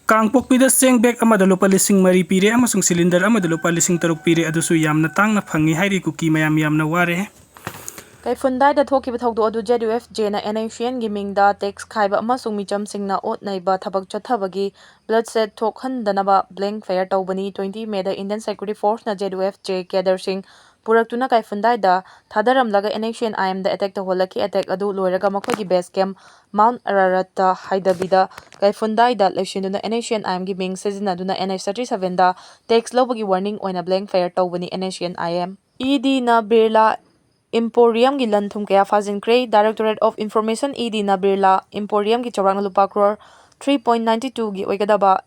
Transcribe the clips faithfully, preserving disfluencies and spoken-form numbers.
ꯀꯥꯡꯄꯣꯛꯄꯤꯗ ꯆꯦꯡ ꯕꯦꯒ ꯑꯃꯗ ꯂꯨꯄꯥ ꯂꯤꯁꯤꯡ ꯃꯔꯤ ꯄꯤꯔꯦ ꯑꯃꯁꯨꯡ ꯁꯤꯂꯤꯟꯗꯔ ꯑꯃꯗ ꯂꯨꯄꯥ ꯂꯤꯁꯤꯡ ꯇꯔꯨꯛ ꯄꯤꯔꯦ, ꯑꯗꯨꯁꯨ ꯌꯥꯝꯅ ꯇꯥꯡꯅ ꯐꯪꯉꯤ ꯍꯥꯏꯔꯤ꯫ ꯀꯨꯀꯤ ꯃꯌꯥꯝ ꯌꯥꯝꯅ ꯋꯥꯔꯦ꯫ ꯀꯩꯐꯨꯟꯗꯥꯏꯗ ꯊꯣꯛꯈꯤꯕ ꯊꯧꯗꯣꯛ ꯑꯗꯨ ꯖꯦꯗ ꯌꯨ ꯑꯦꯐ ꯖꯦꯅ ꯑꯦꯟ ꯑꯦꯁ ꯁꯤ ꯑꯦꯟꯒꯤ ꯃꯤꯡꯗ ꯇꯦꯛꯁ ꯈꯥꯏꯕ ꯑꯃꯁꯨꯡ ꯃꯤꯆꯝꯁꯤꯡꯅ ꯑꯣꯠ ꯅꯩꯕ ꯊꯕꯛ ꯆꯠꯊꯕꯒꯤ ꯕ꯭ꯂꯗ ꯁꯦꯠ ꯊꯣꯛꯍꯟꯗꯅꯕ ꯕ꯭ꯂꯦꯡ ꯐꯌꯔ ꯇꯧꯕꯅꯤ꯫ Twenty Mayꯗ Indian Security Forceꯅ ꯖꯦꯗ ꯌꯨ ꯑꯦꯐ ꯖꯦ ꯀꯦꯗꯔꯁꯤꯡ ꯄꯨꯔꯛꯇꯨꯅ ꯀꯩꯐꯨꯟꯗꯥꯏꯗ ꯊꯥꯗꯔꯝꯂꯒ ꯑꯦꯟ ꯑꯦꯁ ꯁꯤ ꯑꯦꯟ ꯑꯥꯏ ꯑꯦꯝꯗ ꯑꯦꯇꯦꯛ ꯇꯧꯍꯜꯂꯛꯈꯤ꯫ ꯑꯦꯇꯦꯛ ꯑꯗꯨ ꯂꯣꯏꯔꯒ ꯃꯈꯣꯏꯒꯤ ꯕꯦꯁ ꯀꯦꯝ Mount ꯑꯔꯥꯔꯠꯇ ꯍꯥꯏꯗꯕꯤꯗ ꯀꯩꯐꯨꯟꯗꯥꯏꯗ ꯂꯣꯏꯁꯤꯟꯗꯨꯅ and S C N ꯑꯥꯏ ꯑꯦꯝꯒꯤ ꯃꯤꯡ ꯁꯤꯖꯤꯟꯅꯗꯨꯅ ꯑꯦꯟ ꯑꯦꯁ thirty sevenꯗ ꯇꯦꯛꯁ ꯂꯧꯕꯒꯤ ꯋꯥꯔꯅꯤꯡ ꯑꯣꯏꯅ ꯕ꯭ꯂꯦꯡ ꯐꯌꯔ ꯇꯧꯕꯅꯤ꯫ N S C N I M E ꯗꯤꯅ ꯕꯤꯔꯂꯥ ꯏꯝꯄꯣꯔꯤꯌꯝꯒꯤ ꯂꯟ ꯊꯨꯝ ꯀꯌꯥ ꯐꯥꯖꯤꯟꯈ꯭ꯔꯦ꯫ Directorate of Information ꯏ ꯗꯤꯅ ꯕꯤꯔꯂꯥ ꯏꯝꯄꯣꯔꯤꯌꯝꯒꯤ ꯆꯥꯎꯔꯥꯛꯅ ꯂꯨꯄꯥ ꯀ꯭ꯔꯣꯔ three point ninety twoꯒꯤ ꯑꯣꯏꯒꯗꯕ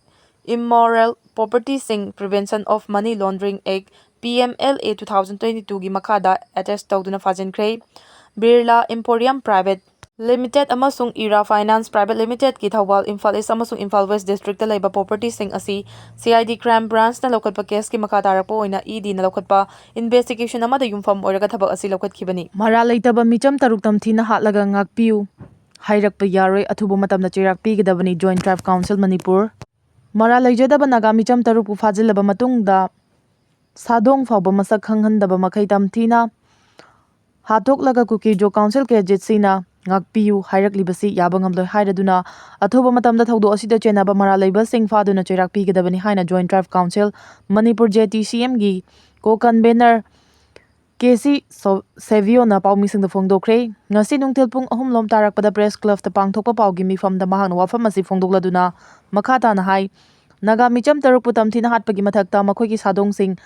Immoral Propertyꯁꯤꯡ Prevention of Money Laundering Act, P M L A, two thousand twenty twoꯒꯤ ꯃꯈꯥꯗ ꯑꯦꯇꯦꯁ ꯇꯧꯗꯨꯅ ꯐꯥꯖꯤꯟꯈ꯭ꯔꯦ꯫ ꯕꯤꯔꯂꯥ ꯏꯝꯄꯣꯔꯤꯌꯝ ꯄ꯭ꯔꯥꯏꯚꯦꯠ ꯂꯤꯃꯤꯇꯦꯗ ꯑꯃꯁꯨꯡ ꯏꯔꯥ ꯐꯥꯏꯅꯥꯟꯁ ꯄ꯭ꯔꯥꯏꯚꯦꯠ ꯂꯤꯃꯤꯇꯦꯗꯀꯤ ꯊꯧꯕꯥꯜ, ꯏꯝꯐꯥꯜ ꯏꯁ ꯑꯃꯁꯨꯡ ꯏꯝꯐꯥꯜ ꯋꯦꯁ ꯗꯤꯁꯇ꯭ꯔꯤꯛꯇ ꯂꯩꯕ ꯄ꯭ꯔꯣꯄꯔꯇꯤꯁꯤꯡ ꯑꯁꯤ ꯁꯤ ꯑꯥꯏ ꯗꯤ ꯀ꯭ꯔꯥꯏꯝ ꯕ꯭ꯔꯥꯟꯆꯅ ꯂꯧꯈꯠꯄ ꯀꯦꯁꯀꯤ ꯃꯈꯥ ꯇꯥꯔꯛꯄ ꯑꯣꯏꯅ ꯏ ꯗꯤꯅ ꯂꯧꯈꯠꯄ ꯏꯟꯚꯦꯁꯇꯤꯒꯦꯁꯟ ꯑꯃꯗ ꯌꯨꯝꯐꯝ ꯑꯣꯏꯔꯒ ꯊꯕꯛ ꯑꯁꯤ ꯂꯧꯈꯠꯈꯤꯕꯅꯤ꯫ ꯃꯔꯥꯜ ꯂꯩꯇꯕ ꯃꯤꯆꯝ ꯇꯔꯨꯛ ꯇꯝꯊꯤꯅ ꯍꯥꯠꯂꯒ ꯉꯥꯛꯄꯤꯌꯨ ꯍꯥꯏꯔꯛꯄ ꯌꯥꯔꯣꯏ, ꯑꯊꯨꯕ ꯃꯇꯝꯗ ꯆꯩꯔꯥꯛ ꯄꯤꯒꯗꯕꯅꯤ꯫ Joint Tribe Council Manipur. ꯃꯔꯥꯜ ꯂꯩꯖꯗꯕ ꯅꯥꯒꯥ ꯃꯤꯆꯝ ꯇꯔꯨꯛꯄꯨ ꯐꯥꯖꯤꯜꯂꯕ ꯃꯇꯨꯡꯗ ꯁꯥꯗꯣꯡ ꯐꯥꯎꯕ ꯃꯁꯛ ꯈꯪꯍꯟꯗꯕ ꯃꯈꯩ ꯇꯝꯊꯤꯅ ꯍꯥꯠꯇꯣꯛꯂꯒ ꯀꯨꯀꯤ-ꯖꯣ ꯀꯥꯎꯟꯁꯤꯜ ꯀꯦꯗꯦꯠꯁꯤꯡꯅ ꯉꯥꯛꯄꯤꯌꯨ ꯍꯥꯏꯔꯛꯂꯤꯕꯁꯤ ꯌꯥꯕ ꯉꯝꯂꯣꯏ ꯍꯥꯏꯔꯗꯨꯅ ꯑꯊꯨꯕ ꯃꯇꯝꯗ ꯊꯧꯗꯣꯛ ꯑꯁꯤꯗ ꯆꯦꯟꯅꯕ ꯃꯔꯥꯜ ꯂꯩꯕꯁꯤꯡ ꯐꯥꯗꯨꯅ ꯆꯩꯔꯥꯛ ꯄꯤꯒꯗꯕꯅꯤ ꯍꯥꯏꯅ Joint Tribe Council Manipur, J T C ꯑꯦꯝꯒꯤ ꯀꯣ ꯀꯟꯚꯦꯅꯔ ꯀꯦ ꯁꯤ ꯁꯣ-, ꯁꯦꯚꯤꯌꯣꯅ ꯄꯥꯎꯃꯤꯁꯤꯡꯗ ꯐꯣꯡꯗꯣꯛꯈ꯭ꯔꯦ꯫ ꯉꯁꯤ ꯅꯨꯡꯊꯤꯜ ꯄꯨꯡ ꯑꯍꯨꯝ ꯂꯣꯝ ꯇꯥꯔꯛꯄꯗ ꯄ꯭ꯔꯦꯁ ꯀ꯭ꯂꯕꯇ ꯄꯥꯡꯊꯣꯛꯄ ꯄꯥꯎꯒꯤ ꯃꯤꯐꯝꯗ ꯃꯍꯥꯛꯅ ꯋꯥꯐꯝ ꯑꯁꯤ ꯐꯣꯡꯗꯣꯛꯂꯗꯨꯅ ꯃꯈꯥ ꯇꯥꯅ ꯍꯥꯏ, ꯅꯥꯒꯥ ꯃꯤꯆꯝ ꯇꯔꯨꯛꯄꯨ ꯇꯝꯊꯤꯅ ꯍꯥꯠꯄꯒꯤ ꯃꯊꯛꯇ ꯃꯈꯣꯏꯒꯤ ꯁꯥꯗꯣꯡꯁꯤꯡ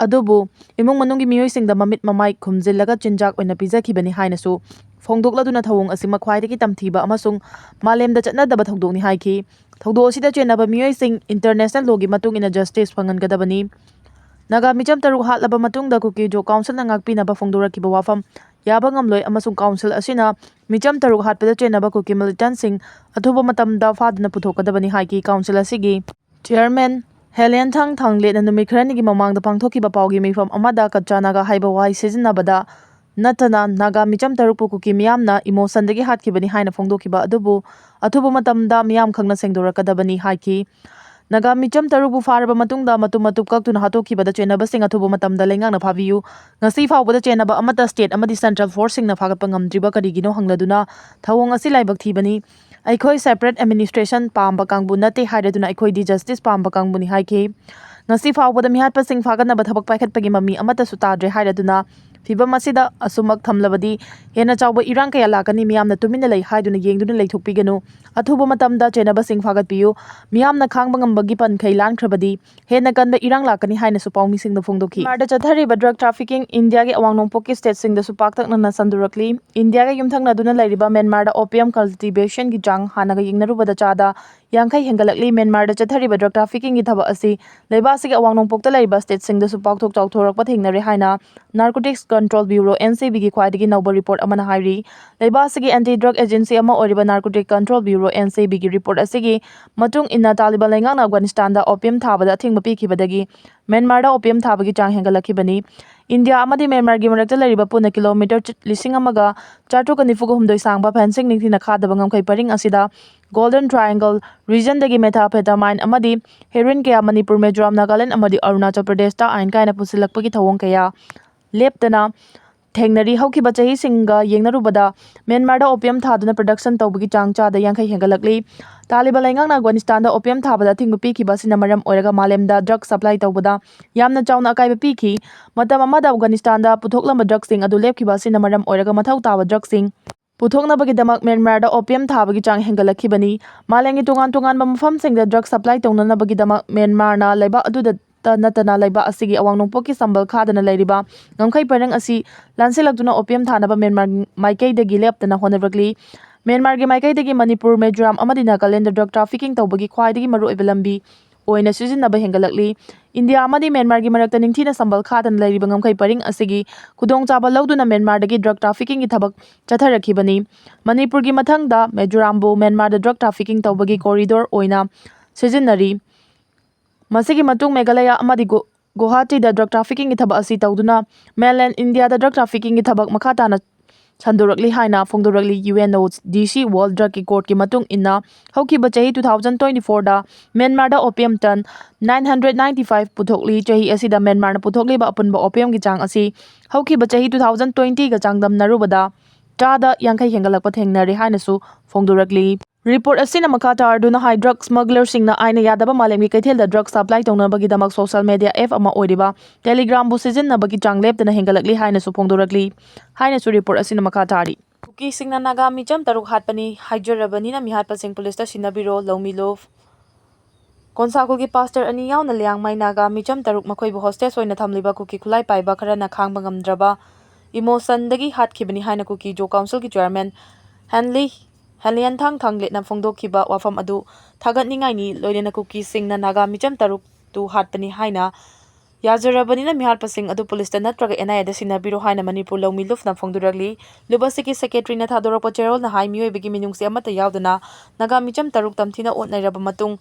ꯑꯗꯨꯕꯨ ꯏꯃꯨꯡ ꯃꯅꯨꯡꯒꯤ ꯃꯤꯑꯣꯏꯁꯤꯡꯗ ꯃꯃꯤꯠ ꯃꯃꯥꯏ ꯈꯨꯝꯖꯤꯜꯂꯒ ꯆꯤꯟꯖꯥꯛ ꯑꯣꯏꯅ ꯄꯤꯖꯈꯤꯕꯅꯤ ꯍꯥꯏꯅꯁꯨ ꯐꯣꯡꯗꯣꯛꯂꯗꯨꯅ ꯊꯧꯑꯣꯡ ꯑꯁꯤ ꯈ꯭ꯋꯥꯏꯗꯒꯤ ꯇꯝꯊꯤꯕ ꯑꯃꯁꯨꯡ ꯃꯥꯂꯦꯝꯗ ꯆꯠꯅꯗꯕ ꯊꯧꯗꯣꯛꯅꯤ ꯍꯥꯏꯈꯤ꯫ ꯊꯧꯗꯣꯛ ꯑꯁꯤꯗ ꯆꯦꯟꯅꯕ ꯃꯤꯑꯣꯏꯁꯤꯡ ꯏꯟꯇꯔꯅꯦꯁꯅꯦꯜ ꯂꯣꯒꯤ ꯃꯇꯨꯡ ꯏꯟꯅ ꯖꯁꯇꯤꯁ ꯐꯪꯍꯟꯒꯗꯕꯅꯤ꯫ ꯅꯥꯒꯥ ꯃꯤꯆꯝ ꯇꯔꯨꯛ ꯍꯥꯠꯂꯕ ꯃꯇꯨꯡꯗ ꯀꯨꯀꯤ-ꯖꯣ ꯀꯥꯎꯟꯁꯤꯜꯅ ꯉꯥꯛꯄꯤꯅꯕ ꯐꯣꯡꯗꯣꯔꯛꯈꯤꯕ ꯋꯥꯐꯝ ꯌꯥꯕ ꯉꯝꯂꯣꯏ ꯑꯃꯁꯨꯡ ꯀꯥꯎꯟꯁꯤꯜ ꯑꯁꯤꯅ ꯃꯤꯆꯝ ꯇꯔꯨꯛ ꯍꯥꯠꯄꯗ ꯆꯦꯟꯅꯕ ꯀꯨꯀꯤ ꯃꯤꯂꯤꯇꯦꯟꯠꯁꯤꯡ ꯑꯊꯨꯕ ꯃꯇꯝꯗ ꯐꯥꯗꯨꯅ ꯄꯨꯊꯣꯛꯀꯗꯕꯅꯤ ꯍꯥꯏꯈꯤ꯫ ꯀꯥꯎꯟꯁꯤꯜ ꯑꯁꯤꯒꯤ ꯆꯤꯌꯔꯃꯦꯟ ꯍꯦꯂꯦꯟꯊꯥꯡ ꯊꯥꯡꯂꯦꯠꯅ ꯅꯨꯃꯤꯠ ꯈꯔꯅꯤꯒꯤ ꯃꯃꯥꯡꯗ ꯄꯥꯡꯊꯣꯛꯈꯤꯕ ꯄꯥꯎꯒꯤ ꯃꯤꯐꯝ ꯑꯃꯗ ꯀꯠꯆꯥ ꯅꯥꯒꯥ ꯍꯥꯏꯕ ꯋꯥꯍꯩ ꯁꯤꯖꯤꯟꯅꯕꯗ ꯅꯠꯇꯅ ꯅꯥꯒꯥ ꯃꯤꯆꯝ ꯇꯔꯨꯛꯄꯨ ꯀꯨꯀꯤ ꯃꯤꯌꯥꯝꯅ ꯏꯃꯣꯁꯟꯗꯒꯤ ꯍꯥꯠꯈꯤꯕꯅꯤ ꯍꯥꯏꯅ ꯐꯣꯡꯗꯣꯛꯈꯤꯕ ꯑꯗꯨꯕꯨ ꯑꯊꯨꯕ ꯃꯇꯝꯗ ꯃꯤꯌꯥꯝ ꯈꯪꯅ ꯁꯦꯡꯗꯣꯔꯛꯀꯗꯕꯅꯤ ꯍꯥꯏꯈꯤ꯫ ꯅꯥꯒꯥ ꯃꯤꯆꯝ ꯇꯔꯨꯛꯄꯨ ꯐꯥꯔꯕ ꯃꯇꯨꯡꯗ ꯃꯇꯨꯝ ꯃꯇꯨꯞ ꯀꯛꯇꯨꯅ ꯍꯥꯠꯇꯣꯛꯈꯤꯕꯗ ꯆꯦꯟꯅꯕꯁꯤꯡ ꯑꯊꯨꯕ ꯃꯇꯝꯗ ꯂꯩꯉꯥꯛꯅ ꯐꯥꯕꯤꯌꯨ꯫ ꯉꯁꯤ ꯐꯥꯎꯕꯗ ꯆꯦꯟꯅꯕ ꯑꯃꯠꯇ ꯁ꯭ꯇꯦꯠ ꯑꯃꯗꯤ ꯁꯦꯟꯇ꯭ꯔꯦꯜ ꯐꯣꯔꯁꯁꯤꯡꯅ ꯐꯥꯒꯠꯄ ꯉꯝꯗ꯭ꯔꯤꯕ ꯀꯔꯤꯒꯤꯅꯣ ꯍꯪꯂꯗꯨꯅ ꯊꯧꯑꯣꯡ ꯑꯁꯤ ꯂꯥꯏꯕꯛ ꯊꯤꯕꯅꯤ꯫ ꯑꯩꯈꯣꯏ ꯁꯦꯄꯔꯦꯠ ꯑꯦꯗꯃꯤꯅꯤꯁꯇ꯭ꯔꯦꯁꯟ ꯄꯥꯝꯕ ꯀꯥꯡꯕꯨ ꯅꯠꯇꯦ ꯍꯥꯏꯔꯗꯨꯅ ꯑꯩꯈꯣꯏꯗꯤ ꯖꯁꯇꯤꯁ ꯄꯥꯝꯕ ꯀꯥꯡꯕꯨꯅꯤ ꯍꯥꯏꯈꯤ꯫ ꯉꯁꯤ ꯐꯥꯎꯕꯗ ꯃꯤꯍꯥꯠꯄꯁꯤꯡ ꯐꯥꯒꯠꯅꯕ ꯊꯕꯛ ꯄꯥꯏꯈꯠꯄꯒꯤ ꯃꯃꯤ ꯑꯃꯠꯇꯁꯨ ꯇꯥꯗ꯭ꯔꯦ ꯍꯥꯏꯔꯗꯨꯅ ꯐꯤꯚꯝ ꯑꯁꯤꯗ ꯑꯁꯨꯃꯛ ꯊꯝꯂꯕꯗꯤ ꯍꯦꯟꯅ ꯆꯥꯎꯕ ꯏꯔꯥꯡ ꯀꯌꯥ ꯂꯥꯛꯀꯅꯤ꯫ ꯃꯤꯌꯥꯝꯅ ꯇꯨꯃꯤꯟꯅ ꯂꯩ ꯍꯥꯏꯗꯨꯅ ꯌꯦꯡꯗꯨꯅ ꯂꯩꯊꯣꯛꯄꯤꯒꯅꯨ꯫ ꯑꯊꯨꯕ ꯃꯇꯝꯗ ꯆꯦꯟꯅꯕꯁꯤꯡ ꯐꯥꯒꯠꯄꯤꯌꯨ꯫ ꯃꯤꯌꯥꯝꯅ ꯈꯥꯡꯕ ꯉꯝꯕꯒꯤ ꯄꯟꯈꯩ ꯂꯥꯟꯈ꯭ꯔꯕꯗꯤ ꯍꯦꯟꯅ ꯀꯟꯕ ꯏꯔꯥꯡ ꯂꯥꯛꯀꯅꯤ ꯍꯥꯏꯅꯁꯨ ꯄꯥꯎꯃꯤꯁꯤꯡꯗ ꯐꯣꯡꯗꯣꯛꯈꯤ꯫ ꯃ꯭ꯌꯥꯟꯃꯥꯔꯗ ꯆꯠꯊꯔꯤꯕ ꯗ꯭ꯔꯒ ꯇ꯭ꯔꯥꯐꯤꯀꯤꯡ ꯏꯟꯗꯤꯌꯥꯒꯤ ꯑꯋꯥꯡ ꯅꯣꯡꯄꯣꯛꯀꯤ ꯁ꯭ꯇꯦꯠꯁꯤꯡꯗꯁꯨ ꯄꯥꯛꯇꯛꯅꯅ ꯁꯟꯗꯣꯔꯛꯂꯤ꯫ ꯏꯟꯗꯤꯌꯥꯒ ꯌꯨꯝꯊꯪꯅꯗꯨꯅ ꯂꯩꯔꯤꯕ ꯃ꯭ꯌꯥꯟꯃꯥꯔꯗ ꯑꯣꯄꯤꯌꯝ ꯀꯜꯇꯤꯚꯦꯁꯟꯒꯤ ꯆꯥꯡ ꯍꯥꯟꯅꯒ ꯌꯦꯡꯅꯔꯨꯕꯗ ꯆꯥꯗ ꯌꯥꯡꯈꯩ ꯍꯦꯟꯒꯠꯂꯛꯂꯤ꯫ ꯃ꯭ꯌꯥꯟꯃꯥꯔꯗ ꯆꯠꯊꯔꯤꯕ ꯗ꯭ꯔꯒ ꯇ꯭ꯔꯥꯐꯤꯀꯤꯡꯒꯤ ꯊꯕꯛ ꯑꯁꯤ ꯂꯩꯕꯥꯛ ꯑꯁꯤꯒꯤ ꯑꯋꯥꯡ ꯅꯣꯡꯄꯣꯛꯇ ꯂꯩꯔꯤꯕ ꯁ꯭ꯇꯦꯠꯁꯤꯡꯗꯁꯨ ꯄꯥꯛꯊꯣꯛ ꯆꯥꯎꯊꯣꯔꯛꯄ ꯊꯦꯡꯅꯔꯦ ꯍꯥꯏꯅ narcotics control bureau, N C ꯕꯤꯒꯤ ꯈ꯭ꯋꯥꯏꯗꯒꯤ ꯅꯧꯕ ꯔꯤꯄꯣꯔꯠ ꯑꯃꯅ ꯍꯥꯏꯔꯤ꯫ ꯂꯩꯕꯥꯛ ꯑꯁꯤꯒꯤ ꯑꯦꯟꯇꯤ ꯗ꯭ꯔꯒ ꯑꯦꯖꯦꯟꯁꯤ ꯑꯃ ꯑꯣꯏꯔꯤꯕ ꯅꯥꯔꯀꯣꯇꯤꯛ control bureau, N C ꯕꯤꯒꯤ report ꯑꯁꯤꯒꯤ ꯃꯇꯨꯡ ꯏꯟꯅ, ꯇꯥꯂꯤꯕꯥꯟ ꯂꯩꯉꯥꯛꯅ ꯑꯐꯒꯥꯅꯤꯁꯇꯥꯟꯗ ꯑꯣꯄꯤꯌꯝ ꯊꯥꯕꯗ ꯑꯊꯤꯡꯕ ꯄꯤꯈꯤꯕꯗꯒꯤ ꯃ꯭ꯌꯥꯟꯃꯥꯔꯗ ꯑꯣꯄꯤꯌꯝ ꯊꯥꯕꯒꯤ ꯆꯥꯡ ꯍꯦꯟꯒꯠꯂꯛꯈꯤꯕꯅꯤ꯫ ꯏꯟꯗꯤꯌꯥ ꯑꯃꯗꯤ ꯃ꯭ꯌꯥꯟꯃꯥꯔꯒꯤ ꯃꯔꯛꯇ ꯂꯩꯔꯤꯕ ꯄꯨꯟꯅ ꯀꯤꯂꯣꯃꯤꯇꯔ ꯆ-, ꯂꯤꯁꯤꯡ ꯑꯃꯒ ꯆꯥꯇ꯭ꯔꯨꯛꯀ ꯅꯤꯐꯨꯒ ꯍꯨꯝꯗꯣꯏ ꯁꯥꯡꯕ ꯐꯦꯟꯁꯤꯡ ꯅꯤꯡꯊꯤꯅ ꯈꯥꯗꯕ ꯉꯝꯈꯩ ꯄꯔꯤꯡ ꯑꯁꯤꯗ ꯒꯣꯜꯗꯟ ꯇ꯭ꯔꯥꯏꯌꯦꯡꯒꯜ ꯔꯤꯖꯟꯗꯒꯤ ꯃꯦꯊꯥꯝꯐꯦꯇꯥꯃꯥꯏꯟ ꯑꯃꯗꯤ ꯍꯦꯔꯣꯏꯟ ꯀꯌꯥ ꯃꯅꯤꯄꯨꯔ, ꯃꯤꯖꯣꯔꯥꯝ, ꯅꯥꯒꯥꯂꯦꯟ ꯑꯃꯗꯤ ꯑꯔꯨꯅꯥꯆꯜ ꯄ꯭ꯔꯗꯦꯁꯇ ꯑꯥꯏꯟ ꯀꯥꯏꯅ ꯄꯨꯁꯤꯜꯂꯛꯄꯒꯤ ꯊꯧꯑꯣꯡ ꯀꯌꯥ ꯂꯦꯞꯇꯅ ꯊꯦꯡꯅꯔꯤ꯫ ꯍꯧꯈꯤꯕ ꯆꯍꯤꯁꯤꯡꯒ ꯌꯦꯡꯅꯔꯨꯕꯗ ꯃ꯭ꯌꯥꯟꯃꯥꯔꯗ ꯑꯣꯄꯤꯌꯝ ꯊꯥꯗꯨꯅ ꯄ꯭ꯔꯗꯛꯁꯟ ꯇꯧꯕꯒꯤ ꯆꯥꯡ ꯆꯥꯗ ꯌꯥꯡꯈꯩ ꯍꯦꯟꯒꯠꯂꯛꯂꯤ꯫ ꯇꯥꯂꯤꯕꯥꯟ ꯂꯩꯉꯥꯛꯅ ꯑꯐꯒꯥꯅꯤꯁꯇꯥꯟꯗ ꯑꯣꯄꯤꯌꯝ ꯊꯥꯕꯗ ꯑꯊꯤꯡꯕ ꯄꯤꯈꯤꯕ ꯑꯁꯤꯅ ꯃꯔꯝ ꯑꯣꯏꯔꯒ ꯃꯥꯂꯦꯝꯗ ꯗ꯭ꯔꯒ ꯁꯄ꯭ꯂꯥꯏ ꯇꯧꯕꯗ ꯌꯥꯝꯅ ꯆꯥꯎꯅ ꯑꯀꯥꯏꯕ ꯄꯤꯈꯤ꯫ ꯃꯇꯝ ꯑꯃꯗ ꯑꯐꯒꯥꯅꯤꯁꯇꯥꯟꯗ ꯄꯨꯊꯣꯛꯂꯝꯕ ꯗ꯭ꯔꯒꯁꯤꯡ ꯑꯗꯨ ꯂꯦꯞꯈꯤꯕ ꯑꯁꯤꯅ ꯃꯔꯝ ꯑꯣꯏꯔꯒ ꯃꯊꯧ ꯇꯥꯕ ꯗ꯭ꯔꯒꯁꯤꯡ ꯄꯨꯊꯣꯛꯅꯕꯒꯤꯗꯃꯛ ꯃ꯭ꯌꯥꯟꯃꯥꯔꯗ ꯑꯣꯄꯤꯌꯝ ꯊꯥꯕꯒꯤ ꯆꯥꯡ ꯍꯦꯟꯒꯠꯂꯛꯈꯤꯕꯅꯤ꯫ ꯃꯥꯂꯦꯝꯒꯤ ꯇꯣꯉꯥꯟ ꯇꯣꯉꯥꯟꯕ ꯃꯐꯝꯁꯤꯡꯗ ꯗ꯭ꯔꯒ ꯁꯄ꯭ꯂꯥꯏ ꯇꯧꯅꯅꯕꯒꯤꯗꯃꯛ ꯃ꯭ꯌꯥꯟꯃꯥꯔꯅ ꯂꯩꯕꯥꯛ ꯑꯗꯨꯗꯇ ꯅꯠꯇꯅ ꯂꯩꯕꯥꯛ ꯑꯁꯤꯒꯤ ꯑꯋꯥꯡ ꯅꯣꯡꯄꯣꯛꯀꯤ ꯁꯝꯕꯜ ꯈꯥꯗꯅ ꯂꯩꯔꯤꯕ ꯉꯝꯈꯩ ꯄꯔꯦꯡ ꯑꯁꯤ ꯂꯥꯟꯁꯤꯜꯂꯛꯇꯨꯅ ꯑꯣꯄꯤꯌꯝ ꯊꯥꯅꯕ ꯃ꯭ꯌꯥꯟꯃꯥꯔ ꯃꯥꯏꯀꯩꯗꯒꯤ ꯂꯦꯞꯇꯅ ꯍꯣꯠꯅꯔꯛꯂꯤ꯫ ꯃ꯭ꯌꯥꯟꯃꯥꯔꯒꯤ ꯃꯥꯏꯀꯩꯗꯒꯤ ꯃꯅꯤꯄꯨꯔ, ꯃꯤꯖꯣꯔꯥꯝ ꯑꯃꯗꯤ ꯅꯥꯒꯥꯂꯦꯟꯗ ꯗ꯭ꯔꯒ ꯇ꯭ꯔꯥꯐꯤꯀꯤꯡ ꯇꯧꯕꯒꯤ ꯈ꯭ꯋꯥꯏꯗꯒꯤ ꯃꯔꯨꯑꯣꯏꯕ ꯂꯝꯕꯤ ꯑꯣꯏꯅ ꯁꯤꯖꯤꯟꯅꯕ ꯍꯦꯟꯒꯠꯂꯛꯂꯤ꯫ ꯏꯟꯗꯤꯌꯥ ꯑꯃꯗꯤ ꯃ꯭ꯌꯥꯟꯃꯥꯔꯒꯤ ꯃꯔꯛꯇ ꯅꯤꯡꯊꯤꯅ ꯁꯝꯕꯜ ꯈꯥꯗꯅ ꯂꯩꯔꯤꯕ ꯉꯝꯈꯩ ꯄꯔꯤꯡ ꯑꯁꯤꯒꯤ ꯈꯨꯗꯣꯡꯆꯥꯕ ꯂꯧꯗꯨꯅ ꯃ꯭ꯌꯥꯟꯃꯥꯔꯗꯒꯤ ꯗ꯭ꯔꯒ ꯇ꯭ꯔꯥꯐꯤꯀꯤꯡꯒꯤ ꯊꯕꯛ ꯆꯠꯊꯔꯛꯈꯤꯕꯅꯤ꯫ ꯃꯅꯤꯄꯨꯔꯒꯤ ꯃꯊꯪꯗ ꯃꯤꯖꯣꯔꯥꯝꯕꯨ ꯃ꯭ꯌꯥꯟꯃꯥꯔꯗ ꯗ꯭ꯔꯒ ꯇ꯭ꯔꯥꯐꯤꯀꯤꯡ ꯇꯧꯕꯒꯤ ꯀꯣꯔꯤꯗꯣꯔ ꯑꯣꯏꯅ ꯁꯤꯖꯤꯟꯅꯔꯤ꯫ ꯃꯁꯤꯒꯤ ꯃꯇꯨꯡ ꯃꯦꯘꯥꯂꯌꯥ ꯑꯃꯗꯤ ꯒꯣ-, ꯒꯨꯋꯥꯍꯥꯇꯤꯗ drug trafficking ꯒꯤ ꯊꯕꯛ ꯑꯁꯤ ꯇꯧꯗꯨꯅ mainland India ꯗ drug trafficking ꯒꯤ ꯊꯕꯛ ꯃꯈꯥ ꯇꯥꯅ ꯁꯟꯗꯣꯔꯛꯂꯤ ꯍꯥꯏꯅ ꯐꯣꯡꯗꯣꯔꯛꯂꯤ꯫ UNODC World Drug Court ꯀꯤ ꯃꯇꯨꯡ ꯏꯟꯅ, ꯍꯧꯈꯤꯕ ꯆꯍꯤ two thousand twenty four ꯗ ꯃ꯭ꯌꯥꯟꯃꯥꯔꯗ opium ton nine hundred ninety five ꯄꯨꯊꯣꯛꯂꯤ꯫ ꯆꯍꯤ ꯑꯁꯤꯗ ꯃ꯭ꯌꯥꯟꯃꯥꯔꯅ ꯄꯨꯊꯣꯛꯂꯤꯕ ꯑꯄꯨꯟꯕ opium ꯒꯤ ꯆꯥꯡ ꯑꯁꯤ ꯍꯧꯈꯤꯕ ꯆꯍꯤ two thousand twenty ꯒ ꯆꯥꯡꯗꯝꯅꯔꯨꯕꯗ ꯆꯥꯗ ꯌꯥꯡꯈꯩ ꯍꯦꯟꯒꯠꯂꯛꯄ ꯊꯦꯡꯅꯔꯦ ꯍꯥꯏꯅꯁꯨ ꯐꯣꯡꯗꯣꯔꯛꯂꯤ꯫ Report ꯑꯁꯤꯅ ꯃꯈꯥ ꯇꯥꯔꯗꯨꯅ ꯍꯥꯏ, drug smuggler ꯁꯤꯡꯅ ꯑꯥꯏꯟꯅ ꯌꯥꯗꯕ ꯃꯥꯂꯦꯝꯒꯤ ꯀꯩꯊꯦꯜꯗ drug supply ꯇꯧꯅꯕꯒꯤꯗꯃꯛ social media app ꯑꯃ ꯑꯣꯏꯔꯤꯕ Telegram ꯕꯨ ꯁꯤꯖꯤꯟꯅꯕꯒꯤ ꯆꯥꯡ ꯂꯦꯞꯇꯅ ꯍꯦꯟꯒꯠꯂꯛꯂꯤ ꯍꯥꯏꯅꯁꯨ ꯐꯣꯡꯗꯣꯔꯛꯂꯤ ꯍꯥꯏꯅꯁꯨ report ꯑꯁꯤꯅ ꯃꯈꯥ ꯇꯥꯔꯤ꯫ ꯀꯨꯀꯤꯁꯤꯡꯅ ꯅꯥꯒꯥ ꯃꯤꯆꯝ ꯇꯔꯨꯛ ꯍꯥꯠꯄꯅꯤ ꯍꯥꯏꯖꯔꯕꯅꯤꯅ ꯃꯤꯍꯥꯠꯄꯁꯤꯡ ꯄꯨꯂꯤꯁꯇ ꯁꯤꯟꯅꯕꯤꯔꯣ, ꯂꯧꯃꯤ ꯂꯨꯞ꯫ ꯀꯣꯟꯁꯥ ꯈꯨꯜꯒꯤ pastor ꯑꯅꯤ ꯌꯥꯎꯅ ꯂꯤꯌꯥꯡꯃꯩ ꯅꯥꯒꯥ ꯃꯤꯆꯝ ꯇꯔꯨꯛ, ꯃꯈꯣꯏꯕꯨ hostage ꯑꯣꯏꯅ ꯊꯝꯂꯤꯕ ꯀꯨꯀꯤ ꯈꯨꯠꯂꯥꯏ ꯄꯥꯏꯕ ꯈꯔꯅ ꯈꯥꯡꯕ ꯉꯝꯗ꯭ꯔꯕ emotion ꯗꯒꯤ ꯍꯥꯠꯈꯤꯕꯅꯤ ꯍꯥꯏꯅ ꯀꯨꯀꯤ ꯖꯣ council ꯒꯤ chairman ꯍꯦꯟꯂꯤ, ꯍꯦꯟꯂꯤꯌꯟꯊꯥꯡ ꯊꯥꯡꯂꯦꯠꯅ ꯐꯣꯡꯗꯣꯛꯈꯤꯕ ꯋꯥꯐꯝ ꯑꯗꯨ ꯊꯥꯒꯠꯅꯤꯡꯉꯥꯏꯅꯤ꯫ ꯂꯣꯏꯅꯅ ꯀꯨꯀꯤꯁꯤꯡꯅ ꯅꯥꯒꯥ ꯃꯤꯆꯝ ꯇꯔꯨꯛꯇꯨ ꯍꯥꯠꯄꯅꯤ ꯍꯥꯏꯅ ꯌꯥꯖꯔꯕꯅꯤꯅ ꯃꯤꯍꯥꯠꯄꯁꯤꯡ ꯑꯗꯨ ꯄꯨꯂꯤꯁꯇ ꯅꯠꯇ꯭ꯔꯒ NIA ꯗ ꯁꯤꯟꯅꯕꯤꯔꯣ ꯍꯥꯏꯅ ꯃꯅꯤꯄꯨꯔ ꯂꯧꯃꯤ ꯂꯨꯞꯅ ꯐꯣꯡꯗꯣꯔꯛꯂꯤ꯫ ꯂꯨꯞ ꯑꯁꯤꯒꯤ secretary ꯅ ꯊꯥꯗꯣꯔꯛꯄ ꯆꯦꯔꯣꯜꯅ ꯍꯥꯏ, ꯃꯤꯑꯣꯏꯕꯒꯤ ꯃꯤꯅꯨꯡꯁꯤ ꯑꯃꯠꯇ ꯌꯥꯎꯗꯅ ꯅꯥꯒꯥ ꯃꯤꯆꯝ ꯇꯔꯨꯛ ꯇꯝꯊꯤꯅ ꯑꯣꯠ ꯅꯩꯔꯕ ꯃꯇꯨꯡ,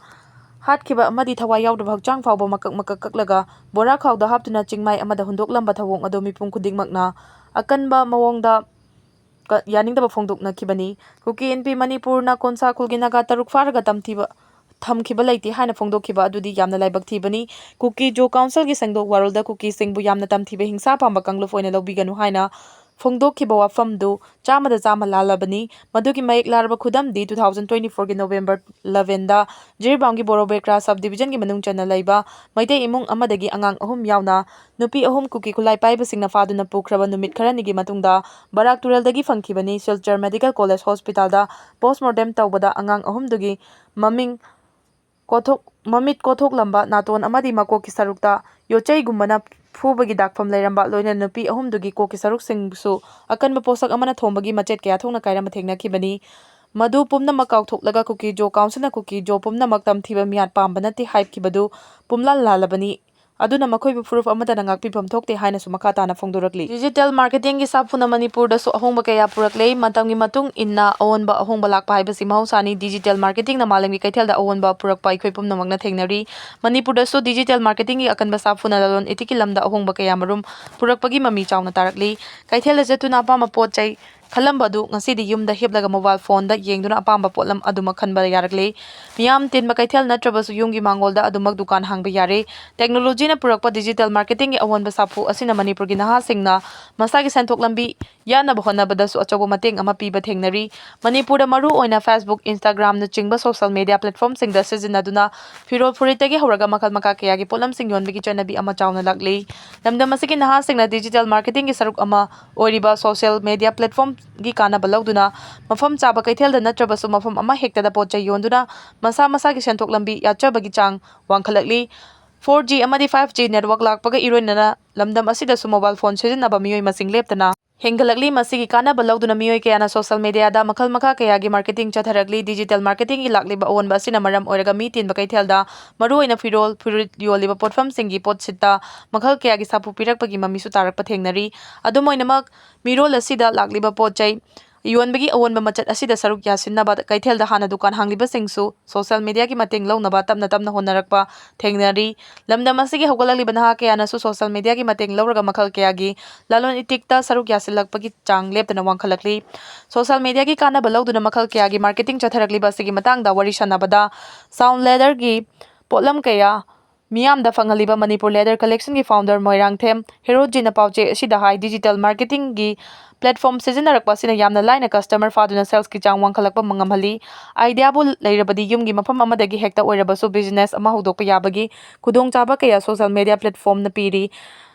ꯍꯥꯠꯈꯤꯕ ꯑꯃꯗꯤ ꯊꯋꯥꯏ ꯌꯥꯎꯗ꯭ꯔꯕ ꯍꯛꯆꯥꯡ ꯐꯥꯎꯕ ꯃꯀꯛ ꯃꯀꯛ ꯀꯛꯂꯒ ꯕꯣꯔꯥ ꯈꯥꯎꯗ ꯍꯥꯞꯇꯨꯅ ꯆꯤꯡꯃꯥꯏ ꯑꯃꯗ ꯍꯨꯟꯗꯣꯛꯂꯝꯕ ꯊꯧꯑꯣꯡ ꯑꯗꯨ ꯃꯤꯄꯨꯝ ꯈꯨꯗꯤꯡꯃꯛꯅ ꯑꯀꯟꯕ ꯃꯑꯣꯡꯗ ꯀ-, ꯌꯥꯅꯤꯡꯗꯕ ꯐꯣꯡꯗꯣꯛꯅꯈꯤꯕꯅꯤ꯫ ꯀꯨꯀꯤ ꯏꯟꯄꯤ ꯃꯅꯤꯄꯨꯔꯅ ꯀꯣꯟꯁꯥ ꯈꯨꯜꯒꯤ ꯅꯥꯒꯥ ꯇꯔꯨꯛ ꯐꯥꯔꯒ ꯇꯝꯊꯤꯕ, ꯊꯝꯈꯤꯕ ꯂꯩꯇꯦ ꯍꯥꯏꯅ ꯐꯣꯡꯗꯣꯛꯈꯤꯕ ꯑꯗꯨꯗꯤ ꯌꯥꯝꯅ ꯂꯥꯏꯕꯛ ꯊꯤꯕꯅꯤ꯫ ꯀꯨꯀꯤ ꯖꯣ council ꯒꯤ ꯁꯦꯡꯗꯣꯛ ꯋꯥꯔꯣꯜꯗ ꯀꯨꯀꯤꯁꯤꯡꯕꯨ ꯌꯥꯝꯅ ꯇꯝꯊꯤꯕ ꯍꯤꯡꯁꯥ ꯄꯥꯝꯕ ꯀꯥꯡꯂꯨꯞ ꯑꯣꯏꯅ ꯂꯧꯕꯤꯒꯅꯨ ꯍꯥꯏꯅ ꯐꯣꯡꯗꯣꯛꯈꯤꯕ ꯋꯥꯐꯝꯗꯨ ꯆꯥꯝꯃꯗ ꯆꯥꯝꯃ ꯂꯥꯜꯂꯕꯅꯤ꯫ ꯃꯗꯨꯒꯤ ꯃꯌꯦꯛ ꯂꯥꯔꯕ ꯈꯨꯗꯝꯗꯤ two thousand twenty four ꯒꯤ November eleven ꯗ ꯖꯤꯔꯤꯕꯥꯝꯒꯤ ꯕꯣꯔꯣꯕꯦꯀ꯭ꯔꯥ sub division ꯒꯤ ꯃꯅꯨꯡ ꯆꯟꯅ ꯂꯩꯕ ꯃꯩꯇꯩ ꯏꯃꯨꯡ ꯑꯃꯗꯒꯤ ꯑꯉꯥꯡ ꯑꯍꯨꯝ ꯌꯥꯎꯅ ꯅꯨꯄꯤ ꯑꯍꯨꯝ ꯀꯨꯀꯤ ꯈꯨꯠꯂꯥꯏ ꯄꯥꯏꯕꯁꯤꯡꯅ ꯐꯥꯗꯨꯅ ꯄꯨꯈ꯭ꯔꯕ ꯅꯨꯃꯤꯠ ꯈꯔꯅꯤꯒꯤ ꯃꯇꯨꯡꯗ ꯕꯔꯥꯛ ꯇꯨꯔꯦꯜꯗꯒꯤ ꯐꯪꯈꯤꯕꯅꯤ꯫ ꯁꯤꯜꯆꯔ Medical College Hospital ꯗ post mortem ꯇꯧꯕꯗ ꯑꯉꯥꯡ ꯑꯍꯨꯝꯗꯨꯒꯤ ꯃꯃꯤꯡ ꯀꯣꯊꯣꯛ-, ꯃꯃꯤꯠ ꯀꯣꯊꯣꯛꯂꯝꯕ, ꯅꯥꯇꯣꯟ ꯑꯃꯗꯤ ꯃꯀꯣꯛꯀꯤ ꯁꯔꯨꯛꯇ ꯌꯣꯠꯆꯩꯒꯨꯝꯕꯅ ꯐꯨꯕꯒꯤ ꯗꯥꯛꯐꯝ ꯂꯩꯔꯝꯕ, ꯂꯣꯏꯅꯅ ꯅꯨꯄꯤ ꯑꯍꯨꯝꯗꯨꯒꯤ ꯀꯣꯛꯀꯤ ꯁꯔꯨꯛꯁꯤꯡꯁꯨ ꯑꯀꯟꯕ ꯄꯣꯠꯁꯛ ꯑꯃꯅ ꯊꯣꯝꯕꯒꯤ ꯃꯆꯦꯠ ꯀꯌꯥ ꯊꯣꯛꯅ ꯀꯥꯏꯔꯝꯕ ꯊꯦꯡꯅꯈꯤꯕꯅꯤ꯫ ꯃꯗꯨ ꯄꯨꯝꯅꯃꯛ ꯀꯥꯎꯊꯣꯛꯂꯒ ꯀꯨꯀꯤ ꯖꯣ council ꯅ ꯀꯨꯀꯤ ꯖꯣ ꯄꯨꯝꯅꯃꯛ ꯇꯝꯊꯤꯕ ꯃꯤꯍꯥꯠ ꯄꯥꯝꯕ ꯅꯠꯇꯦ ꯍꯥꯏꯈꯤꯕꯗꯨ ꯄꯨꯝꯂꯥꯜ ꯂꯥꯜꯂꯕꯅꯤ꯫ ꯑꯗꯨꯅ ꯃꯈꯣꯏꯕꯨ ꯐꯨꯔꯨꯞ ꯑꯃꯠꯇꯅ ꯉꯥꯛꯄꯤꯐꯝ ꯊꯣꯛꯇꯦ ꯍꯥꯏꯅꯁꯨ ꯃꯈꯥ ꯇꯥꯅ ꯐꯣꯡꯗꯣꯔꯛꯂꯤ꯫ ꯗꯤꯖꯤꯇꯦꯜ ꯃꯥꯔꯀꯦꯇꯤꯡꯒꯤ ꯁꯥꯐꯨꯅ ꯃꯅꯤꯄꯨꯔꯗꯁꯨ ꯑꯍꯣꯡꯕ ꯀꯌꯥ ꯄꯨꯔꯛꯂꯦ꯫ ꯃꯇꯝꯒꯤ ꯃꯇꯨꯡ ꯏꯟꯅ ꯑꯑꯣꯟꯕ ꯑꯍꯣꯡꯕ ꯂꯥꯛꯄ ꯍꯥꯏꯕꯁꯤ ꯃꯍꯧꯁꯥꯅꯤ꯫ ꯗꯤꯖꯤꯇꯦꯜ ꯃꯥꯔꯀꯦꯇꯤꯡꯅ ꯃꯥꯂꯦꯝꯒꯤ ꯀꯩꯊꯦꯜꯗ ꯑꯑꯣꯟꯕ ꯄꯨꯔꯛꯄ ꯑꯩꯈꯣꯏ ꯄꯨꯝꯅꯃꯛꯅ ꯊꯦꯡꯅꯔꯤ꯫ ꯃꯅꯤꯄꯨꯔꯗꯁꯨ ꯗꯤꯖꯤꯇꯦꯜ ꯃꯥꯔꯀꯦꯇꯤꯡꯒꯤ ꯑꯀꯟꯕ ꯁꯥꯐꯨꯅ ꯂꯂꯣꯟ ꯏꯇꯤꯛꯀꯤ ꯂꯝꯗ ꯑꯍꯣꯡꯕ ꯀꯌꯥꯃꯔꯨꯝ ꯄꯨꯔꯛꯄꯒꯤ ꯃꯃꯤ ꯆꯥꯎꯅ ꯇꯥꯔꯛꯂꯤ꯫ ꯀꯩꯊꯦꯜꯗ ꯆꯠꯇꯨꯅ ꯑꯄꯥꯝꯕ ꯄꯣꯠ ꯆꯩ ꯈꯜꯂꯝꯕ ꯑꯗꯨ ꯉꯁꯤꯗꯤ ꯌꯨꯝꯗ ꯍꯤꯞꯂꯒ ꯃꯣꯕꯥꯏꯜ ꯐꯣꯟꯗ ꯌꯦꯡꯗꯨꯅ ꯑꯄꯥꯝꯕ ꯄꯣꯠꯂꯝ ꯑꯗꯨꯃꯛ ꯈꯟꯕ ꯌꯥꯔꯛꯂꯦ꯫ ꯃꯤꯌꯥꯝ ꯇꯤꯟꯕ ꯀꯩꯊꯦꯜ ꯅꯠꯇ꯭ꯔꯕꯁꯨ ꯌꯨꯝꯒꯤ ꯃꯥꯡꯒꯣꯜꯗ ꯑꯗꯨꯃꯛ ꯗꯨꯀꯥꯟ ꯍꯥꯡꯕ ꯌꯥꯔꯦ꯫ ꯇꯦꯛꯅꯣꯂꯣꯖꯤꯅ ꯄꯨꯔꯛꯄ ꯗꯤꯖꯤꯇꯦꯜ ꯃꯥꯔꯀꯦꯇꯤꯡꯒꯤ ꯑꯑꯣꯟꯕ ꯁꯥꯐꯨ ꯑꯁꯤꯅ ꯃꯅꯤꯄꯨꯔꯒꯤ ꯅꯍꯥꯁꯤꯡꯅ ꯃꯁꯥꯒꯤ ꯁꯦꯟꯊꯣꯛ ꯂꯝꯕꯤ ꯌꯥꯠꯅꯕ ꯍꯣꯠꯅꯕꯗꯁꯨ ꯑꯆꯧꯕ ꯃꯇꯦꯡ ꯑꯃ ꯄꯤꯕ ꯊꯦꯡꯅꯔꯤ꯫ ꯃꯅꯤꯄꯨꯔꯗ ꯃꯔꯨ ꯑꯣꯏꯅ Facebook, Instagram ꯅꯆꯤꯡꯕ ꯁꯣꯁꯤꯌꯦꯜ ꯃꯤꯗꯤꯌꯥ ꯄ꯭ꯂꯦꯠꯐꯣꯔꯝꯁꯤꯡꯗ ꯁꯤꯖꯤꯟꯅꯗꯨꯅ ꯐꯤꯔꯣꯜ ꯐꯨꯔꯤꯠꯇꯒꯤ ꯍꯧꯔꯒ ꯃꯈꯜ ꯃꯈꯥ ꯀꯌꯥꯒꯤ ꯄꯣꯠꯂꯝꯁꯤꯡ ꯌꯣꯟꯕꯒꯤ ꯆꯠꯅꯕꯤ ꯑꯃ ꯆꯥꯎꯅ ꯂꯥꯛꯂꯤ꯫ ꯂꯝꯗꯝ ꯑꯁꯤꯒꯤ ꯅꯍꯥꯁꯤꯡꯅ ꯗꯤꯖꯤꯇꯦꯜ ꯃꯥꯔꯀꯦꯇꯤꯡꯒꯤ ꯁꯔꯨꯛ ꯑꯃ ꯑꯣꯏꯔꯤꯕ ꯁꯣꯁꯤꯌꯦꯜ ꯃꯤꯗꯤꯌꯥ ꯄ꯭ꯂꯦꯠꯐꯣꯔꯝꯒꯤ ꯀꯥꯟꯅꯕ ꯂꯧꯗꯨꯅ ꯃꯐꯝ ꯆꯥꯕ ꯀꯩꯊꯦꯜꯗ ꯅꯠꯇ꯭ꯔꯕꯁꯨ ꯃꯐꯝ ꯑꯃ ꯍꯦꯛꯇꯗ ꯄꯣꯠ ꯆꯩ ꯌꯣꯟꯗꯨꯅ ꯃꯁꯥ ꯃꯁꯥꯒꯤ ꯁꯦꯟꯊꯣꯛ ꯂꯝꯕꯤ ꯌꯥꯠꯆꯕꯒꯤ ꯆꯥꯡ ꯋꯥꯡꯈꯠꯂꯛꯂꯤ꯫ Four G ꯑꯃꯗꯤ five G network ꯂꯥꯛꯄꯒ ꯏꯔꯣꯏꯅꯅ ꯂꯝꯗꯝ ꯑꯁꯤꯗꯁꯨ ꯃꯣꯕꯥꯏꯜ ꯐꯣꯟ ꯁꯤꯖꯤꯟꯅꯕ ꯃꯤꯑꯣꯏ ꯃꯁꯤꯡ ꯂꯦꯞꯇꯅ ꯍꯦꯟꯒꯠꯂꯛꯂꯤ꯫ ꯃꯁꯤꯒꯤ ꯀꯥꯟꯅꯕ ꯂꯧꯗꯨꯅ ꯃꯤꯑꯣꯏ ꯀꯌꯥꯅ ꯁꯣꯁꯤꯌꯦꯜ ꯃꯤꯗꯤꯌꯥꯗ ꯃꯈꯜ ꯃꯈꯥ ꯀꯌꯥꯒꯤ ꯃꯥꯔꯀꯦꯇꯤꯡ ꯆꯠꯊꯔꯛꯂꯤ꯫ ꯗꯤꯖꯤꯇꯦꯜ ꯃꯥꯔꯀꯦꯇꯤꯡꯒꯤ ꯂꯥꯛꯂꯤꯕ ꯑꯑꯣꯟꯕ ꯑꯁꯤꯅ ꯃꯔꯝ ꯑꯣꯏꯔꯒ ꯃꯤ ꯇꯤꯟꯕ ꯀꯩꯊꯦꯜꯗ ꯃꯔꯨꯑꯣꯏꯅ ꯐꯤꯔꯣꯜ, ꯐꯨꯔꯤꯠ ꯌꯣꯜꯂꯤꯕ ꯄꯣꯠꯐꯝꯁꯤꯡꯒꯤ ꯄꯣꯠꯁꯤꯠꯇ ꯃꯈꯜ ꯀꯌꯥꯒꯤ ꯁꯥꯐꯨ ꯄꯤꯔꯛꯄꯒꯤ ꯃꯃꯤꯁꯨ ꯇꯥꯔꯛꯄ ꯊꯦꯡꯅꯔꯤ꯫ ꯑꯗꯨꯝ ꯑꯣꯏꯅꯃꯛ, ꯃꯤꯔꯣꯜ ꯑꯁꯤꯗ ꯂꯥꯛꯂꯤꯕ ꯄꯣꯠ ꯆꯩ ꯌꯣꯟꯕꯒꯤ ꯑꯑꯣꯟꯕ ꯃꯆꯠ ꯑꯁꯤꯗ ꯁꯔꯨꯛ ꯌꯥꯁꯤꯟꯅꯕ ꯀꯩꯊꯦꯜꯗ ꯍꯥꯟꯅ ꯗꯨꯀꯥꯟ ꯍꯥꯡꯂꯤꯕꯁꯤꯡꯁꯨ ꯁꯣꯁꯤꯌꯦꯜ ꯃꯤꯗꯤꯌꯥꯒꯤ ꯃꯇꯦꯡ ꯂꯧꯅꯕ ꯇꯞꯅ ꯇꯞꯅ ꯍꯣꯠꯅꯔꯛꯄ ꯊꯦꯡꯅꯔꯤ꯫ ꯂꯝꯗꯝ ꯑꯁꯤꯒꯤ ꯍꯧꯒꯠꯂꯛꯂꯤꯕ ꯅꯍꯥ ꯀꯌꯥꯅꯁꯨ ꯁꯣꯁꯤꯌꯦꯜ ꯃꯤꯗꯤꯌꯥꯒꯤ ꯃꯇꯦꯡ ꯂꯧꯔꯒ ꯃꯈꯜ ꯀꯌꯥꯒꯤ ꯂꯂꯣꯟ ꯏꯇꯤꯛꯇ ꯁꯔꯨꯛ ꯌꯥꯁꯤꯜꯂꯛꯄꯒꯤ ꯆꯥꯡ ꯂꯦꯞꯇꯅ ꯋꯥꯡꯈꯠꯂꯛꯂꯤ꯫ ꯁꯣꯁꯤꯌꯦꯜ ꯃꯤꯗꯤꯌꯥꯒꯤ ꯀꯥꯟꯅꯕ ꯂꯧꯗꯨꯅ ꯃꯈꯜ ꯀꯌꯥꯒꯤ ꯃꯥꯔꯀꯦꯇꯤꯡ ꯆꯠꯊꯔꯛꯂꯤꯕ ꯑꯁꯤꯒꯤ ꯃꯇꯥꯡꯗ ꯋꯥꯔꯤ ꯁꯥꯟꯅꯕꯗ, ꯁꯥꯎꯟ ꯂꯦꯗꯔꯒꯤ ꯄꯣꯠꯂꯝ ꯀꯌꯥ ꯃꯤꯌꯥꯝꯗ ꯐꯪꯍꯜꯂꯤꯕ ꯃꯅꯤꯄꯨꯔ ꯂꯦꯗꯔ ꯀꯂꯦꯛꯁꯟꯒꯤ ꯐꯥꯎꯟꯗꯔ ꯃꯣꯏꯔꯥꯡꯊꯦꯝ ꯍꯦꯔꯣꯖꯤꯠꯅ ꯄꯥꯎꯆꯦ ꯑꯁꯤꯗ ꯍꯥꯏ, ꯗꯤꯖꯤꯇꯦꯜ ꯃꯥꯔꯀꯦꯇꯤꯡꯒꯤ ꯄ꯭ꯂꯦꯠꯐꯣꯔꯝ ꯁꯤꯖꯤꯟꯅꯔꯛꯄ ꯑꯁꯤꯅ ꯌꯥꯝꯅ ꯂꯥꯏꯅ ꯀꯁꯇꯃꯔ ꯐꯥꯗꯨꯅ ꯁꯦꯜꯁꯀꯤ ꯆꯥꯡ ꯋꯥꯡꯈꯠꯂꯛꯄ ꯉꯝꯍꯜꯂꯤ꯫ ꯑꯥꯏꯗꯤꯌꯥꯕꯨ ꯂꯩꯔꯕꯗꯤ ꯌꯨꯝꯒꯤ ꯃꯐꯝ ꯑꯃꯗꯒꯤ ꯍꯦꯛꯇ ꯑꯣꯏꯔꯕꯁꯨ ꯕꯤꯖꯤꯅꯦꯁ ꯑꯃ ꯍꯧꯗꯣꯛꯄ ꯌꯥꯕꯒꯤ ꯈꯨꯗꯣꯡꯆꯥꯕ ꯀꯌꯥ ꯁꯣꯁꯤꯌꯦꯜ ꯃꯤꯗꯤꯌꯥ ꯄ꯭ꯂꯦꯠꯐꯣꯔꯝꯅ ꯄꯤꯔꯤ꯫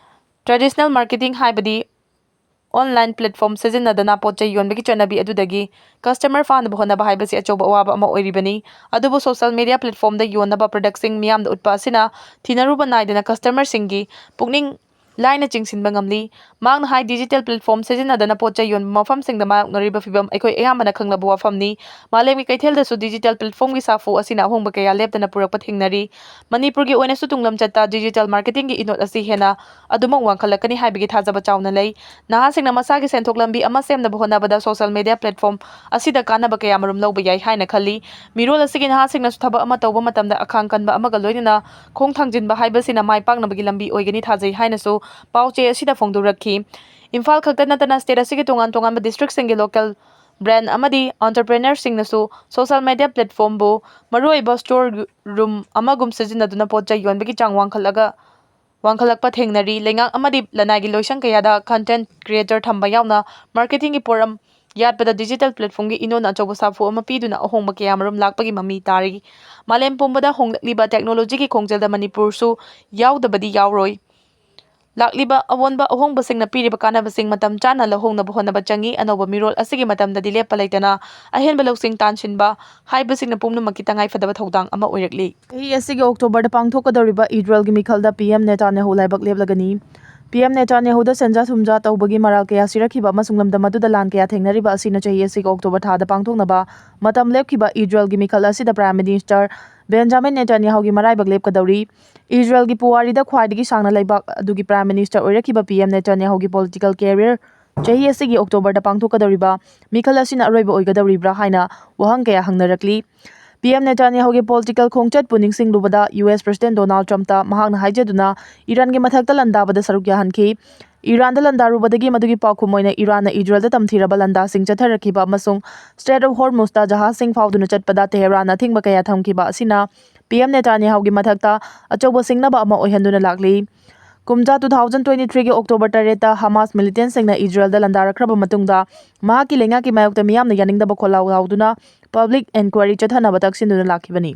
ꯇ꯭ꯔꯦꯗꯤꯁꯅꯦꯜ ꯃꯥꯔꯀꯦꯇꯤꯡ ꯍꯥꯏꯕꯗꯤ ꯑꯣꯟꯂꯥꯏꯟ ꯄ꯭ꯂꯦꯠꯐꯣꯔꯝ ꯁꯤꯖꯤꯟꯅꯗꯅ ꯄꯣꯠ ꯆꯩ ꯌꯣꯟꯕꯒꯤ ꯆꯠꯅꯕꯤ ꯑꯗꯨꯗꯒꯤ ꯀꯁꯇꯃꯔ ꯐꯥꯅꯕ ꯍꯣꯠꯅꯕ ꯍꯥꯏꯕꯁꯤ ꯑꯆꯧꯕ ꯑꯋꯥꯕ ꯑꯃ ꯑꯣꯏꯔꯤꯕꯅꯤ꯫ ꯑꯗꯨꯕꯨ ꯁꯣꯁꯤꯌꯦꯜ ꯃꯤꯗꯤꯌꯥ ꯄ꯭ꯂꯦꯠꯐꯣꯔꯝꯗ ꯌꯣꯟꯅꯕ ꯄ꯭ꯔꯗꯛꯁꯤꯡ ꯃꯤꯌꯥꯝꯗ ꯎꯠꯄ ꯑꯁꯤꯅ ꯊꯤꯅꯔꯨꯕ ꯅꯥꯏꯗꯅ ꯀꯁꯇꯃꯔꯁꯤꯡꯒꯤ ꯄꯨꯛꯅꯤꯡ ꯂꯥꯏꯅ ꯆꯤꯡꯁꯤꯟꯕ ꯉꯝꯂꯤ꯫ ꯃꯍꯥꯛꯅ ꯍꯥꯏ, digital platform ꯁꯤꯖꯤꯟꯅꯗꯅ ꯄꯣꯠ ꯆꯩ ꯌꯣꯟꯕ ꯃꯐꯝꯁꯤꯡꯗ ꯃꯥꯌꯣꯛꯅꯔꯤꯕ ꯐꯤꯚꯝ ꯑꯩꯈꯣꯏ ꯑꯌꯥꯝꯕꯅ ꯈꯪꯂꯕ ꯋꯥꯐꯝꯅꯤ꯫ ꯃꯥꯂꯦꯝꯒꯤ ꯀꯩꯊꯦꯜꯗꯁꯨ digital platform ꯒꯤ ꯁꯥꯐꯨ ꯑꯁꯤꯅ ꯑꯍꯣꯡꯕ ꯀꯌꯥ ꯂꯦꯞꯇꯅ ꯄꯨꯔꯛꯄ ꯊꯦꯡꯅꯔꯤ꯫ ꯃꯅꯤꯄꯨꯔꯒꯤ ꯑꯣꯏꯅꯁꯨ ꯇꯨꯡꯂꯝꯆꯠꯇ digital marketing ꯒꯤ ꯏꯅꯣꯠ ꯑꯁꯤ ꯍꯦꯟꯅ ꯑꯗꯨꯃꯛ ꯋꯥꯡꯈꯠꯂꯛꯀꯅꯤ ꯍꯥꯏꯕꯒꯤ ꯊꯥꯖꯕ ꯆꯥꯎꯅ ꯂꯩ꯫ ꯅꯍꯥꯁꯤꯡꯅ ꯃꯁꯥꯒꯤ ꯁꯦꯟꯊꯣꯛ ꯂꯝꯕꯤ ꯑꯃ ꯁꯦꯝꯅꯕ ꯍꯣꯠꯅꯕꯗ social media platform ꯑꯁꯤꯗ ꯀꯥꯟꯅꯕ ꯀꯌꯥꯃꯔꯨꯝ ꯂꯧꯕ ꯌꯥꯏ ꯍꯥꯏꯅ ꯈꯜꯂꯤ꯫ ꯃꯤꯔꯣꯜ ꯑꯁꯤꯒꯤ ꯅꯍꯥꯁꯤꯡꯅꯁꯨ ꯊꯕꯛ ꯑꯃ ꯇꯧꯕ ꯃꯇꯝꯗ ꯑꯈꯥꯡ ꯀꯟꯕ ꯑꯃꯒ ꯂꯣꯏꯅꯅ ꯈꯣꯡ ꯊꯥꯡꯖꯤꯟꯕ ꯍꯥꯏꯕꯁꯤꯅ ꯃꯥꯏ ꯄꯥꯛꯅꯕꯒꯤ ꯂꯝꯕꯤ ꯑꯣꯏꯒꯅꯤ ꯊꯥꯖꯩ ꯍꯥꯏꯅꯁꯨ ꯄꯥꯎ ꯆꯦ ꯑꯁꯤꯗ ꯐꯣꯡꯗꯣꯔꯛꯈꯤ꯫ ꯏꯝꯐꯥꯜ ꯈꯛꯇ ꯅꯠꯇꯅ state ꯑꯁꯤꯒꯤ ꯇꯣꯉꯥꯟ ꯇꯣꯉꯥꯟꯕ district ꯁꯤꯡꯒꯤ local brand ꯑꯃꯗꯤ entrepreneur ꯁꯤꯡꯅꯁꯨ social media platform ꯕꯨ ꯃꯔꯨꯑꯣꯏꯕ store room ꯑꯃꯒꯨꯝ ꯁꯤꯖꯤꯟꯅꯗꯨꯅ ꯄꯣꯠ ꯆꯩ ꯌꯣꯟꯕꯒꯤ ꯆꯥꯡ ꯋꯥꯡꯈꯠꯂꯒ, ꯋꯥꯡꯈꯠꯂꯛꯄ ꯊꯦꯡꯅꯔꯤ꯫ ꯂꯩꯉꯥꯛ ꯑꯃꯗꯤ ꯂꯅꯥꯏꯒꯤ ꯂꯣꯏꯁꯪ ꯀꯌꯥꯗ content creator ꯊꯝꯕ ꯌꯥꯎꯅ marketing ꯒꯤ ꯄꯣꯠꯂꯝ ꯌꯥꯠꯄꯗ digital platform ꯒꯤ ꯏꯅꯣꯠꯅ ꯑꯆꯧꯕ ꯁꯥꯐꯨ ꯑꯃ ꯄꯤꯗꯨꯅ ꯑꯍꯣꯡꯕ ꯀꯌꯥꯃꯔꯨꯝ ꯂꯥꯛꯄꯒꯤ ꯃꯃꯤ ꯇꯥꯔꯤ꯫ ꯃꯥꯂꯦꯝ ꯄꯨꯝꯕꯗ ꯍꯣꯡꯂꯛꯂꯤꯕ technology ꯒꯤ ꯈꯣꯡꯖꯦꯜꯗ ꯃꯅꯤꯄꯨꯔꯁꯨ ꯌꯥꯎꯗꯕꯗꯤ ꯌꯥꯎꯔꯣꯏ꯫ ꯂꯥꯛꯂꯤꯕ ꯑꯑꯣꯟꯕ ꯑꯍꯣꯡꯕꯁꯤꯡꯅ ꯄꯤꯔꯤꯕ ꯀꯥꯟꯅꯕꯁꯤꯡ ꯃꯇꯝ ꯆꯥꯅ ꯂꯧꯍꯧꯅꯕ ꯍꯣꯠꯅꯕ ꯆꯪꯏ꯫ ꯑꯅꯧꯕ ꯃꯤꯔꯣꯜ ꯑꯁꯤꯒꯤ ꯃꯇꯝꯗꯗꯤ ꯂꯦꯞꯄ ꯂꯩꯇꯅ ꯑꯍꯦꯟꯕ ꯂꯧꯁꯤꯡ ꯇꯥꯟꯁꯤꯟꯕ ꯍꯥꯏꯕꯁꯤꯅ ꯄꯨꯝꯅꯃꯛꯀꯤ ꯇꯉꯥꯏꯐꯗꯕ ꯊꯧꯗꯥꯡ ꯑꯃ ꯑꯣꯏꯔꯛꯂꯤ꯫ ꯆꯍꯤ ꯑꯁꯤꯒꯤ October ꯗ ꯄꯥꯡꯊꯣꯛꯀꯗꯧꯔꯤꯕ ꯏꯖꯔꯦꯜꯒꯤ ꯃꯤꯈꯜꯗ PM ꯅꯦꯇꯥꯟꯌꯥꯍꯨ ꯂꯥꯏꯕꯛ ꯂꯦꯞꯂꯒꯅꯤ꯫ PM ꯅꯦꯇꯥꯟꯌꯥꯍꯨꯗ ꯁꯦꯟꯖꯥ ꯊꯨꯝꯖꯥ ꯇꯧꯕꯒꯤ ꯃꯔꯥꯜ ꯀꯌꯥ ꯁꯤꯔꯛꯈꯤꯕ ꯑꯃꯁꯨꯡ ꯂꯝꯗꯝ ꯑꯗꯨꯗ ꯂꯥꯟ ꯀꯌꯥ ꯊꯦꯡꯅꯔꯤꯕ ꯑꯁꯤꯅ ꯆꯍꯤ ꯑꯁꯤꯒꯤ October ꯊꯥꯗ ꯄꯥꯡꯊꯣꯛꯅꯕ ꯃꯇꯝ ꯂꯦꯞꯈꯤꯕ ꯏꯖꯔꯦꯜꯒꯤ ꯃꯤꯈꯜ ꯑꯁꯤꯗ Prime Minister ꯕꯦꯟꯖꯥꯃꯤꯟ ꯅꯦꯇꯥꯟꯌꯥꯍꯨꯒꯤ ꯃꯔꯥꯏꯕꯛ ꯂꯦꯞꯀꯗꯧꯔꯤ꯫ ꯏꯖꯔꯦꯜꯒꯤ ꯄꯨꯋꯥꯔꯤꯗ ꯈ꯭ꯋꯥꯏꯗꯒꯤ ꯁꯥꯡꯅ ꯂꯩꯕꯥꯛ ꯑꯗꯨꯒꯤ Prime Minister ꯑꯣꯏꯔꯛꯈꯤꯕ PM ꯅꯦꯇꯥꯟꯌꯥꯍꯨꯒꯤ political career ꯆꯍꯤ ꯑꯁꯤꯒꯤ October ꯗ ꯄꯥꯡꯊꯣꯛꯀꯗꯧꯔꯤꯕ ꯃꯤꯈꯜ ꯑꯁꯤꯅ ꯑꯔꯣꯏꯕ ꯑꯣꯏꯒꯗꯧꯔꯤꯕ꯭ꯔꯥ ꯍꯥꯏꯅ ꯋꯥꯍꯪ ꯀꯌꯥ ꯍꯪꯅꯔꯛꯂꯤ꯫ PM ꯅꯦꯇꯥꯟꯌꯥꯍꯨꯒꯤ political ꯈꯣꯡꯆꯠꯄꯨ ꯅꯤꯡꯁꯤꯡꯂꯨꯕꯗ US President Donald Trump ꯇ ꯃꯍꯥꯛꯅ ꯍꯥꯏꯖꯗꯨꯅ ꯏꯔꯥꯟꯒꯤ ꯃꯊꯛꯇ ꯂꯥꯟꯗꯥꯕꯗ ꯁꯔꯨꯛ ꯌꯥꯍꯟꯈꯤ꯫ ꯏꯔꯥꯟꯗ ꯂꯥꯟꯗꯥꯔꯨꯕꯗꯒꯤ ꯃꯗꯨꯒꯤ ꯄꯥꯎꯈꯨꯝ ꯑꯣꯏꯅ ꯏꯔꯥꯟꯅ ꯏꯖꯔꯦꯜꯗ ꯇꯝꯊꯤꯔꯕ ꯂꯥꯟꯗꯥꯁꯤꯡ ꯆꯠꯊꯔꯛꯈꯤꯕ ꯑꯃꯁꯨꯡ Strait of Hormuz ꯇ ꯖꯍꯥꯖꯁꯤꯡ ꯐꯥꯎꯗꯨꯅ ꯆꯠꯄꯗ ꯇꯦꯍꯔꯥꯟꯅ ꯑꯊꯤꯡꯕ ꯀꯌꯥ ꯊꯝꯈꯤꯕ ꯑꯁꯤꯅ PM ꯅꯦꯇꯥꯟꯌꯥꯍꯨꯒꯤ ꯃꯊꯛꯇ ꯑꯆꯧꯕ ꯁꯤꯡꯅꯕ ꯑꯃ ꯑꯣꯏꯍꯟꯗꯨꯅ ꯂꯥꯛꯂꯤ꯫ ꯀꯨꯝꯖꯥ two thousand twenty three ꯒꯤ October ꯇꯔꯦꯠꯇ Hamas militant ꯁꯤꯡꯅ ꯏꯖꯔꯦꯜꯗ ꯂꯥꯟꯗꯥꯔꯛꯈ꯭ꯔꯕ ꯃꯇꯨꯡꯗ ꯃꯍꯥꯛꯀꯤ ꯂꯩꯉꯥꯛꯀꯤ ꯃꯥꯌꯣꯛꯇ ꯃꯤꯌꯥꯝꯅ ꯌꯥꯅꯤꯡꯗꯕ ꯈꯣꯜꯂꯥꯎ ꯂꯥꯎꯗꯨꯅ public enquiry ꯆꯠꯊꯅꯕ ꯇꯛꯁꯤꯟꯗꯨꯅ ꯂꯥꯛꯈꯤꯕꯅꯤ꯫